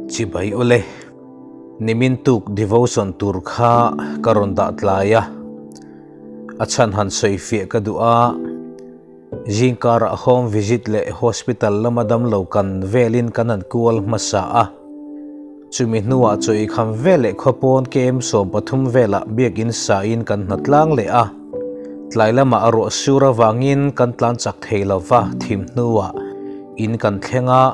Chibai ule, nimin tuk devotion tur kha ka rawn dah tlai a, a chhan han sawi fiah ka duh a, zingkarah home visit leh hospital lama damlo kan velin kan han kual hmasa a, chumi hnuah chawi kham vel leh khawpawn KM 13 velah biakin sain kan hna tlang leh a, tlai lamah a ruah sur avangin kan tlan chak thei lova thim hnuah in kan thleng a.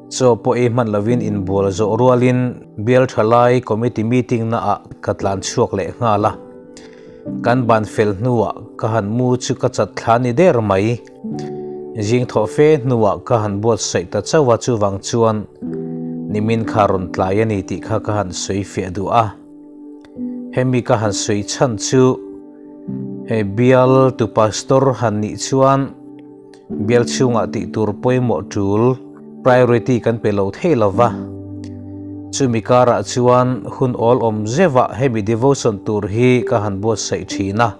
Chaw pawh ei hman lovin inbual zawh rualin bial tha lai committee meeting naah ka tlan chhuak leh nghal a. Kan ban fel hnuah ka han mu chu ka chat thla ni der mai. Zing thawh fe hnuah ka han buatsaih ta chauh a chuvang chuan nimin kha rawn tlai a ni tih kha ka han sawi fiah duh a. Hemi ka han sawi chhan chu he bial tu pastor han nih chuan Bial chhungah tih tur pawimawh tul, priority, kan pe lo thei lo va. Chumi karah chuan hun awl awm zeuhah hemi devotion tur hi ka han buatsaih thin a.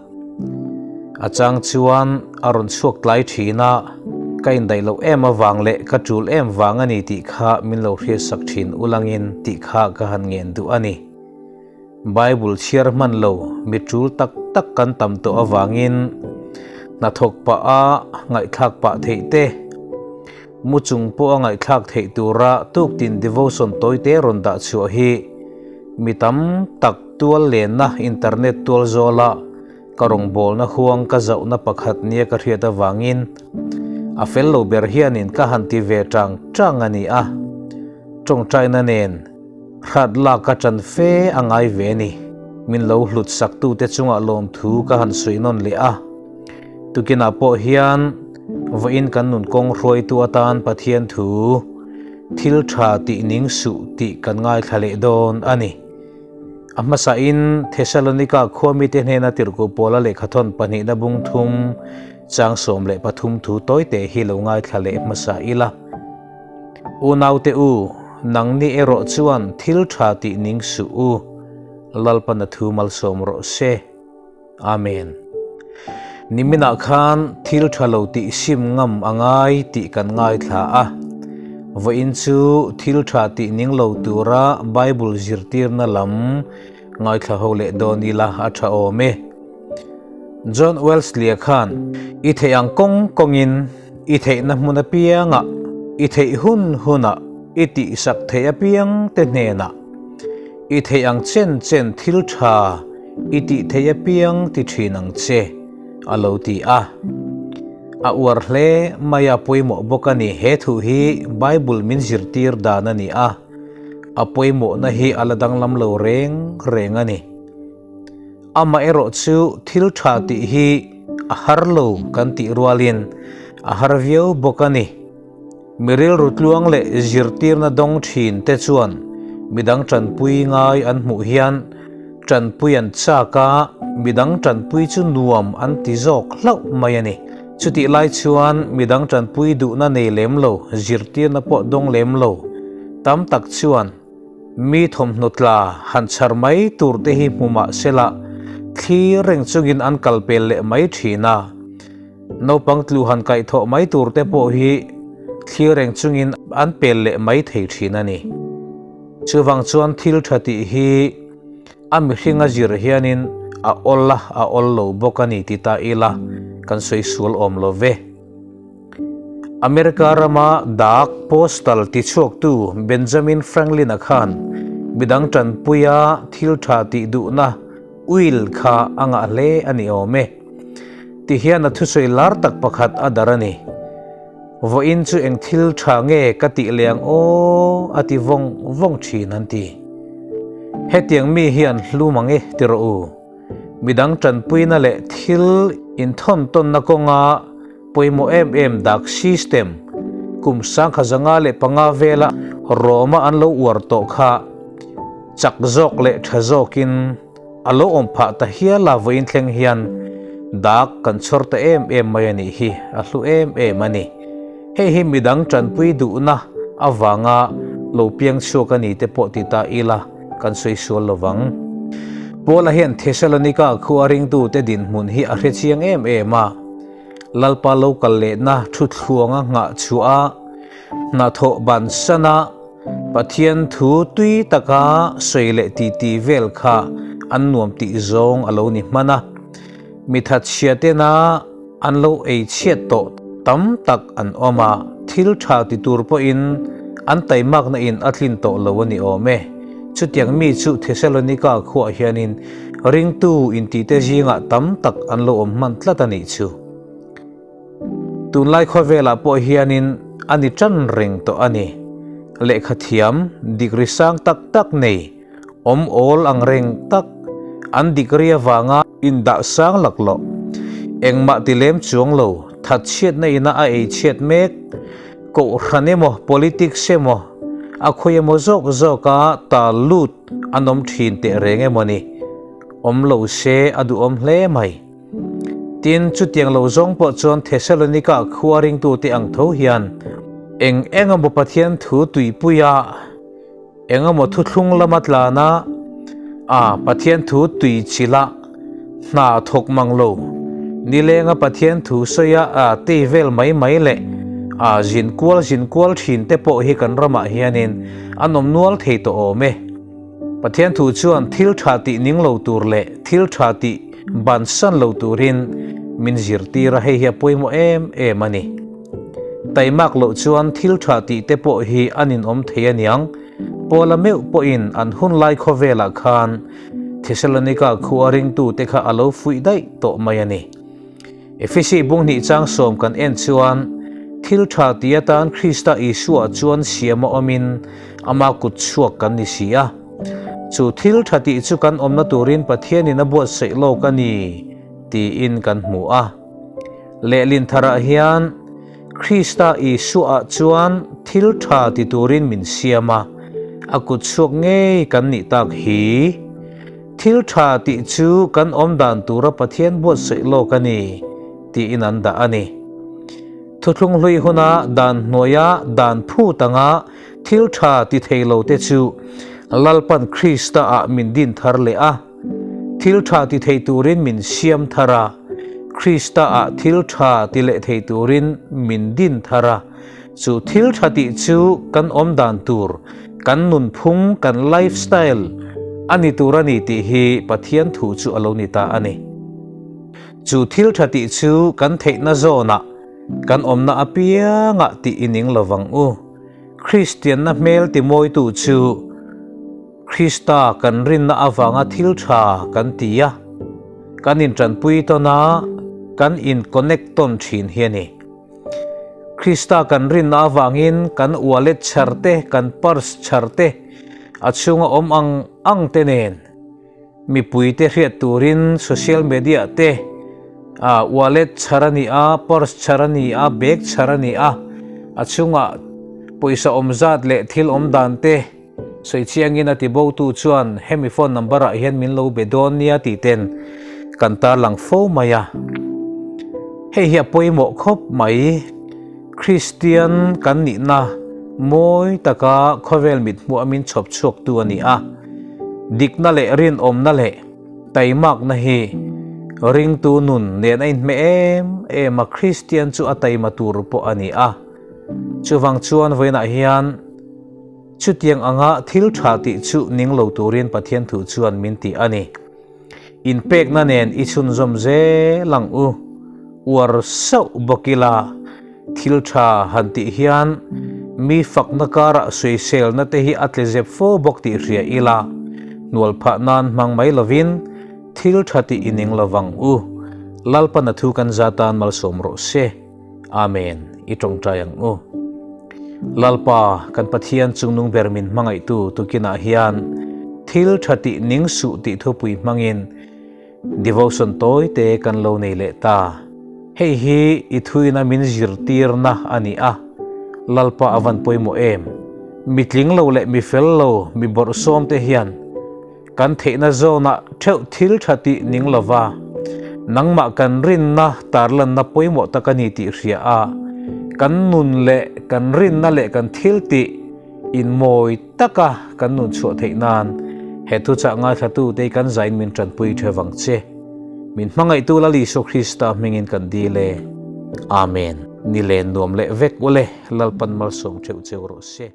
A chang chuan a rawn chhuak tlai thin a, ka indaih loh em avang leh ka tul em vang a ni tih kha min lo hriatsak thin ulangin tih kha ka han ngen duh a ni. Bible chhiar hman lo mi tul tak tak kan tam tawh avangin hnathawk pah a ngaihthlak pah theih te, mu chung pawh a ngaihthlak theih tura tuktin devotion tawite rawn dah chhuah hi mi tam tak tual lenna internet tual zawla ka rawngbawlna huang ka zauhna pakhat nia ka hriat avangin a fel lo ber hianin ka han ti ve tang tang a ni a, tawngtaina nen. Hrat lak a ṭan fe a ngai ve ni. Min lo hlut saktute chungah lawmthu ka han suih nawn leh a. Tukinah pawh hian vawiin kan nun kawng hruaitu atan Pathian thu thil ṭha tih ning suh tih kan ngaithla leh dawn a ni. A hmasain Thesalonika khua mite hnena tirhkuh pawla lehkhathawn pahnihna bung thum chang 13 thu tawite hi lo ngaithla leh hmasa ila. Unaute u, nangni erawh chuan thil tha tih ning suh u, Lalpana thu malsawm rawh se. Amen. Niminah khan thil tha lo tih sim ngam a ngai tih kan ngaithla a. Vawiin chu thil tha tih ning lo tura Bible zirtirna lam ngaithla ho leh dawn ila a tha awm e. John Wesley-a khan i theih ang kawng kawngin i theihna hmun apiangah, i theih hun hunah, i tihsak theih apiang te hnenah, i theih ang chen chen thil tha i tih theih apiang ti thin ang che, a lo ti a. A uar hle mai a pawimawh bawk a ni. He thu hi Bible min zirtir dan a ni a, a pawimawhna hi a la danglam lo reng reng a ni. Amaherawh chu thil tha tih hi a har lo kan tih rualin a har viau bawk a ni. Mi rilru tluang leh zirtirna dawng thin te chuan midang tanpui ngai an hmuh hian tanpui an chak a, midang tanpui chu nuam an ti zawk hlauh mai a ni. Chutih lai chuan midang tanpui duhna nei lem lo, zirtirna pawh dawng lem lo tam tak chuan, Mi thawmhnaw tla han chhar mai tur te hi hmu mah sela thlir reng chungin an kal pel leh mai thin a. Naupang tlu han kaihthawh mai tur te pawh hi thlir reng chungin an pel leh mai thei thin a ni. Chuvang chuan thil tha tih hi a mihringa zir hianin a awl a, a awl lo bawk a ni ti ta ila kan sawi sual awm lo ve. America rama dak postal tichhuaktu Benjamin Franklin-a khan midang tanpuia thil tha tih duhna will kha a ngah hle a ni awm e. Ti hian a thusawi lar tak pakhat a dar a ni. Vawiin chu eng thil tha nge ka tih leh ang aw a ti vawng vawng thin an ti. Hetiang mi hian hlu mang e ti rawh u. Midang tanpuina leh thil inthawn tawnna kawnga Pawimawh em em dak system kum 1505 vela Roma an lo uar tawh kha chak zawk leh tha zawkin a lo awm phah ta hial a vawiin thleng hian dak kan chhawr ta em em mai a nih hi a hlu em em a ni. Hei hi midang tanpui duhna avanga lo piang chhuak a ni te pawh ti ta ila kan sawi sual lovang. Paula hian Thesalonika khua ringtute dinhmun hi a hre chiang em em a. Lalpa lo kal lehna thu thluanga nghah chhuah a, hnathawh ban sana, Pathian thu tui taka sawi leh titi vel kha an nuam tih zawng a lo ni hman a. Mi thatchhia tena an lo ei chhiat tawh tam tak an awm a, thil tha ti tur pawhin an taimakna in a tlin tawh lo a ni awm e. Chutiang mi chu Thesalonika khuaah hianin ringtu intite zingah tam tak an lo awm hman tlat a nih chu. Tunlai khawvelah pawh hianin a ni tan reng tawh a ni. Lehkha thiam, degree sang tak tak nei, awm awl ang reng tak, an degree avanga indah sang laklawh, engmah ti lem chuang lo, thatchhiatna ina a ei chhiat mek, kohhran emaw politics emaw a khawi emaw zawk zawka tal lut an awm thin teh reng emaw ni, awm lo se a duhawm hle mai. Tin, chutiang lo zawng pawh chuan Thesalonika khua ringtute ang tho hian eng eng emaw Pathian thu tuipuia eng emaw thuthlung lama tlana a Pathian thu tui chila hna thawk mang lo nilenga Pathian thu sawia a tei vel mai mai leh a zin kual zin kual thin te pawh hi kan ramah hianin an awm nual thei tawh awm e. Pathian thu chuan thil tha tih ning lo tur leh thil tha tih bansan lo turin min zirtir a, hei hi a pawimawh em em a ni. Taimak loh chuan thil tha tih te pawh hi a ninawm thei aniang. Paula meuh pawhin an hunlai khawvelah khan Thesalonika khua ringtute kha a lo fuih daih tawh mai a ni. Efesi bung hnih chang sawm kan en chuan, Thil tha ti atan Krista Isua chuan siam a awmin ama kut chhuak kan ni si a. Chu thil tha tih chu kan awmna turin Pathianin a buatsaih lawk a ni, tiin kan hmu a. Lehlin tharah hian Krista Isuaah chuan thil tha ti turin min siam a, a kut chhuak ngei kan nih tak hi. Thil tha tih chu kan awm dan tura Pathian buatsaih lawk a ni, tiin an dah a ni. Thuthlung hlui huna dan hnuaia dan phut anga thil tha ti thei lote chu Lalpan Krista-ah min din thar leh a, thil tha ti thei turin min siam thar a, Krista-ah thil tha ti leh thei turin min din thar a. Chu thil tha tih chu kan awm dan tur, kan nunphung, kan life style a ni tur a ni tih hi Pathian thu chu a lo ni ta a ni. Chu thil tha tih chu kan theihna zawnah, kan awmna apiangah tih i ning lo vang u. Kristianna hmel timawitu chu Krista kan rinna avanga thil tha kan ti a, kan intanpui tawn a, kan in-connect tawn thin hi a ni. Krista kan rinna avangin kan wallet chhar te, kan purse chhar te, a chhunga awm ang ang te nen mipuite hriat turin social media te ah wallet chhar a ni a, purse chhar a ni a, bag chhar a ni a, a chhunga pawisa awm zat leh thil awm dan te Sawi chiangin a ti botu chuan hemi phone number ah hian min lo be dawn nia tih ten kan tarlang fo mai a. Hei hi a pawimawh khawp mai. Kristian kan nihna mawi taka khawvel mit hmuh a min chhawp chhuak tu a ni a. Dikna leh rinawmna leh taimakna hi ringtu nun nen a inhmeh em em a, Kristian chu a taima tur pawh a ni a. Chuvang chuan vawiinah hian Chutiang anga thil tha tih chu ning lo turin Pathian thu chuan min ti a ni. Inpekna nen i chhunzawm zel ang u. Uar sauh bawk ila, thil tha han tih hian mi fakna karah sawiselna te hi a tle zep fo bawk tih hria ila, hnual phah nan hmang mai lovin thil tha tih i ning lovang u. Lalpana thu kan za tan malsawm rawh se. Amen. I tawngtai ang u. Lalpa, kan Pathian chungnung ber min hmangaihtu tukinah hian thil tha tih ning suh tih thupui hmangin devotion tawi te kan lo nei leh ta. Hei hi i thuina min zirtirna a ni a, Lalpa a van pawimawh em? Mi tling lo leh mi fel lo, mi bawrhsawm te hian Kan theihna zawnah theuh thil tha tih ning lova, nangmah kan rinna tarlanna pawimawh tak a ni tih hria a, kan nun leh kan rinna leh kan thil tih inmawi taka kan nun chhuah theih nan he thuchah ngaithlatute hi kan zain min tanpui the vang che. Min hmangaihtu Lal Isua Krista hmingin kan dil e. Amen. Ni len nuam leh vek ule, Lalpan malsawm theuh cheu rawh se.